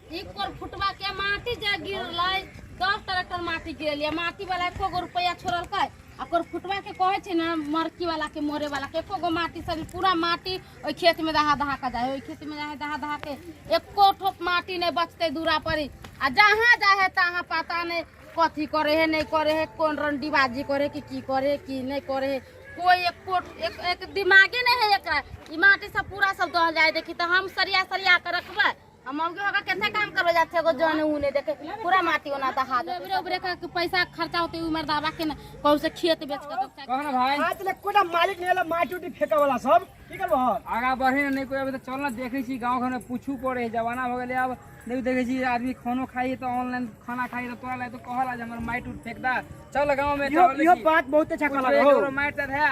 एक कोर फुटवा के माटी जे गिरलै, 10 ट्रैक्टर माटी गिरलियै, माटी वाला एको गो रुपैआ छोड़लकै। आ कोर फुटवा के कहै छै ने मरकी वाला के, मोरे वाला के, एको गो माटी सब पूरा माटी ओहि खेत में दहा दहा के जाए, ओहि खेत में जाए दहा दहा के, एको ठोप माटी नहीं बचते दूरा पर। आ जहाँ जाए है तहाँ पता नहीं कथी करे है नहीं करे है, कौन रंडीबाजी करे कि की करे कि नहीं करे है, कोई एको एक, एक दिमागे नहीं है एकरा। ई माटी सब पूरा सब दह जाए। देखी तो हम सरिया सरिया के रखबै, हम मौगी होकर कितना काम करबे जाते, एगो जन उने देखे पूरा माटी ओना दहा दे। उबरे उबरे के पैसा खर्चा होते उमर दाबा के ना कहू से खेत बेच के तो कहो ना भाई। आज ले कोटा मालिक नहीं माटी उटी फेंका वाला सब की करबो? आगा बढ़े नहीं कोई अभी तो चल ना, देखै छी गाँव घर में पूछू पड़े है, जमाना हो गेलै। अब नहीं देखै छी आदमी खानो खाइ तो ऑनलाइन खाना खाइ तो तोरा लाए तो कहला जे हमर माटि उट फेंक दा, चल गाँव में। इहो इहो बात बहुत अच्छा कहला हो। ककरो माटि त है,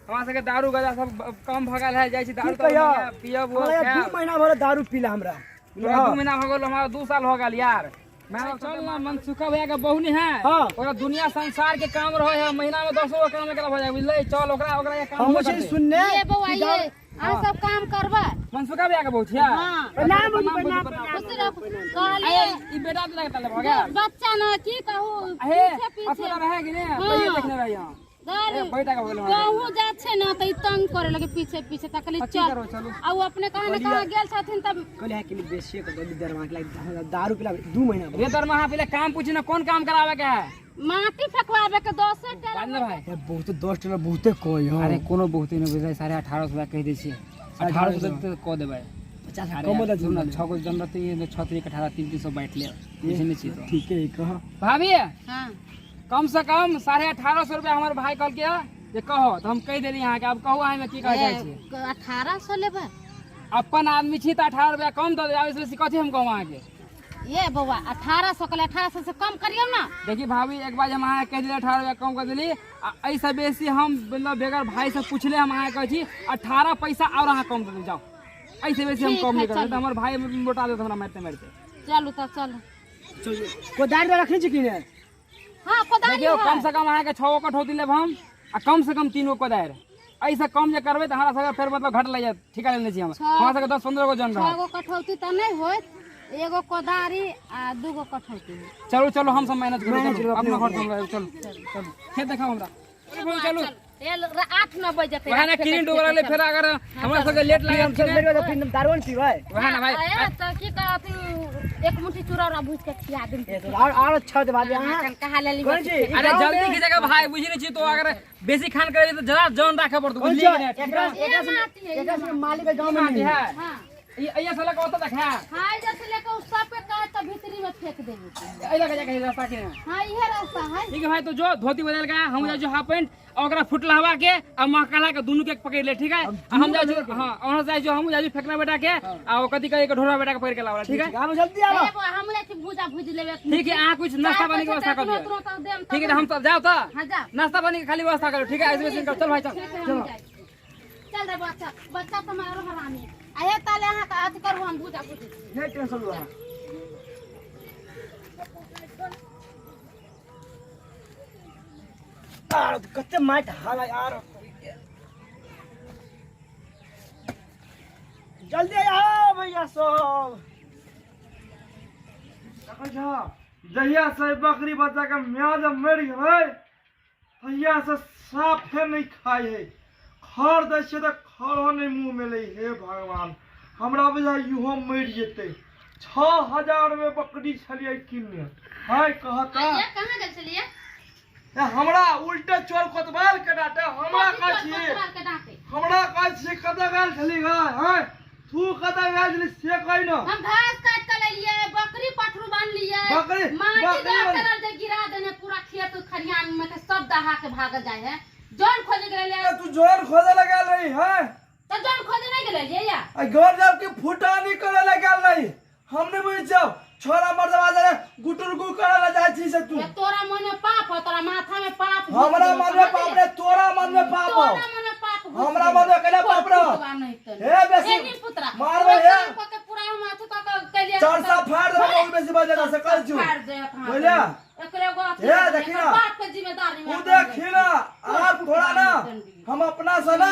हमरा सबके दारू गजा सब कम भऽ गेल है, जाइ छी दारू की कहियो? पियब वो हमरा खायब। 2 महीना भर दारू पीला हमरा। तोरा 2 महीना हो गेल, हमारा 2 साल हो गेल यार। मैं चल ना मनसुखा भैया के बहू नहीं है। हाँ। ओकरा दुनिया संसार के काम रहे है, महीना में 10 गो काम एकरा भऽ जाए बुझलै। चल ओकरा ओकरा ये काम हम हो छै करतै। सुनने ये बौआ ये अहाँ सब काम करबै? मनसुखा भैया के बहू छियै? हाँ। प्रणाम बौजी, प्रणाम। खुश रह। कहलियै ई बेटा तऽ लगता भऽ गेल बच्चा न की कहू हे पीछे पीछे अस्पताल है कि नहीं? हाँ। पहिले देखने रही हम। गाड़ी बैठा के बोलो हमरा। कहूँ जा छै ना तऽ ई तंग करे लगे पीछे पीछे, तऽ कहली की चल। करबै, चलू। आ उ अपने कहाँ ने कहाँ गेल छथिन तब कहले है कि बेसिए के दली दरमा के लाग दारू पिला 2 महीना भर। रे दरमाहा पहिले काम पूछी ना, कौन काम करावे के है? माटी फेंकवाबे के 10 टेलर। बाज ना भाई। ए, बहुत 10 टन बहुते कोई हो। अरे कोनो बहुते नहीं बुझलै, 1850 कहि दै छियै, 1800 तऽ कऽ देबै। 50 अरे कम यार, दे सुन ना, 6 गो जन रहतै, ये 6 तरीक 18 3 300 बाँटि लेब, बुझै नहि छी तो। ठीक है कह भाभी। हाँ। कम से कम 1850 रुपया हमर भाई कहलकै हँ जे कहो, तऽ हम कहि देली अहाँके। आब कहू अहाँमे की कहै जाइ छियै? 1800 लेबै? अपन आदमी छी तऽ 18 रुपया कम दऽ देबै, आब एहिसँ बेसी कथी हम कहू अहाँके? ये बौआ 1800 कहले, 1800 से कम करियौ ना। देखी भाभी, एक बार हम अहाँके कहि देली 18 रुपया कम कऽ देली, आ एहिसँ बेसी हम मतलब बेगर भाईसँ पुछले हम अहाँके कहै छी 18 पैसा आओर अहाँ कम दऽ देब, जाउ। एहिसँ बेसी हम ठीक कम है, नहि करबै चलू। तऽ हमर भाई मोटा देत हमरा मारिते मारिते। चलू तऽ चलू। कोदारि रखने छी कि नहीं? हाँ कोदारी। देखियौ है। कम से कम अहाँके 6 गो कठौती लेब हम आ कम से कम 3 गो कोदारि। एहिसँ कम जे करबै तऽ हमरा सबके फेर मतलब घट लागि जायत, ठिका लेने छी हम। हमरा सबके 10-15 गो जन 6 रहत। गो कठौती तऽ नहि होयत, एगो कोदारी आ 2 गो कठौती होयत। चलू चलू, हम सब मैनेज करू, मैनेज चलू करू, अपना अपने घर से हम चलू चलू, खेत देखाउ हमरा। चलू चलू। 8-9 बजे जेतै। वएह ने किरिन डूबऽ लगलै, फेर अगर हमरा सबके लेट हम लागल सब मेरे फिर दारू नहीं पीबै। वएह ने भाई। तऽ की कहत, एक मुट्ठी चूड़ा उड़ा भूज के खिया देम। ए, तो और अच्छा होते भाभी अहाँ कहा लेली। कौन छी? ई अरे गाँव जल्दी में- की जगह भाई, बुझी नहीं छी तो अगर बेसी खान करे तो जरा जन राखे पड़तो, कौन बुझलिए छी? कि नहीं? एकरा एकरा ये माटी है, एकरा से मालिक के गाँव में माटी नहीं है। है। हाँ। ई एहिया से लऽ कऽ ओतऽ तक है। हाँ, इधर से लेके उस सब के काट के भीतरी में फेंक देबे। एहि लऽ कऽ जाके रास्ता के। हाँ इहे रास्ता है। ठीक है भाई, तो जो धोती बदल के हम जाइ हाफ पैंट आ ओकरा फुटलहवा के आ महकला के दुनू के पकड़ ले, ठीक है? आ हम जाइ छी, हाँ वहाँ जाइ छी, हम जाइ छी फेकना बेटा के आ ओ कथी कहे के ढोरा बेटा के पकड़ के लावला, ठीक है? आबो जल्दी आबो। ए बौआ, हम जाइ छी भूजा भूज लेबे। ठीक है, अहाँ कुछ नाश्ता पानी के व्यवस्था कर दियौ। ठीक है, हम सब जाओ तऽ हाँ जाओ। नाश्ता पानी के खाली व्यवस्था करू, ठीक है? ऐसे वैसे चल भाई चल। ठीक है, हम जाइ छी। चल रे बच्चा, बच्चा तऽ मारो हरामी। आ हे ताले अहाँ के अथी करू, हम भूजा भूजै छी। नहीं टेंशन लो अहाँ। आर कते माटि हाला यार, जल्दी आओ भैया सब। देखै छह, जहिया से बकरी बच्चा के माय जब मरि गेलै तहिया से साफे नहि खाइ है, खर दै छियै तऽ खरो नहि मुँह में लै। हे भगवान, हमरा बुझाइ इहो मरि जेतै। 6000 में बकरी छलियै किनने है कहता। ये कहाँ गेल छलियै? ए, हमरा उल्टे चोर कोतवाल के डांटे। हमरा कथी कहै चोर छियै कोतवाल के डांटे? हमरा कहै छियै कतऽ गेल छली गाय? हैं, तू कतऽ गेल छली से कहि न। हम घास काट के लेलियै, बकरी पठरू बान्हलियै, बकरी माटी बकरी दऽ जे गिरा देने पूरा खेत खरिहान में के सब दहा के भागल जाय है। जौन खोजे गेलियै। ए, तू जोर खोजे लए गेल रही है? तऽ जौन खोजे नहि गेलियै या? आ घर जाब के फुटानी करे लए गेल रही, हम नहीं बुझै छियौ। छोरा मर्दवा जरे गुटुर गु करे लए जाइ छी से तू। ये तोरा मन में पाप हो, तोरा माथा में पाप घुस हमरा गेलौ, मन में पाप समझलियै? रे, तोरा मन में पाप हो। तोरा मन में पाप घुस हमरा गेलौ। मन में कैला पाप रहो? पुतवा नहीं तनी। हे बेसी हे नी पुतरा, मारबै पूरा हे। काम कऽ के पूरा हम अथी कऽ के कैलियै। चार सा फाड़ देबै, बहुत बेसी बजे से कहै छियौ। फाड़ देत हाथ। बुझलियै? एक करे एगो अथी ए, देखी ना। बाप के जिम्मेदारी तू देखी ना आब थोड़ा ना हम अपना से ना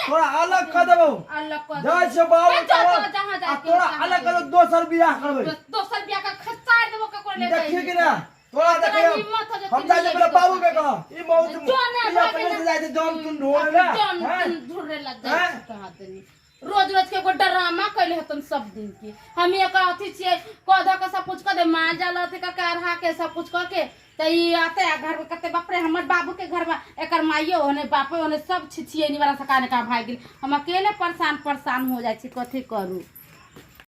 थोड़ा अलग कर देबो अलग कर जाइ छै बाबू ए, जो, जो, जहाँ जाइ आ के तोरा तहाँ अलग जाइ। कर दोसर बियाह करबै दोसर बियाह का खसार देबो ककरो ले देखी कि ना तोरा तोरा देखी हिम्मत हो जे हम जाइ छै तू पहिले बाबू के कह ई मौत जो ना ई भागे अपने ना। से जाइ छै जम तुम ढोल ले जौन हैं? तुम ढूंढे लग जाइ हैं? छै तहाँ तनी। रोज रोज के एगो ड्रामा कैले हतन सब दिन के। हम एक अथी छियै कह धऽ के सब कुछ कऽ दे माल जाल अथी कऽ के अरहा के सब कुछ कऽ के तऽ ई आते आ घर में कते बाप रे हमर बाबू के घर में एकर माइयो होने बापो होने सब छिछियनी वाला सका ने का भागि गेल। हम अकेले परेशान परेशान हो जाइ छी कथी करू।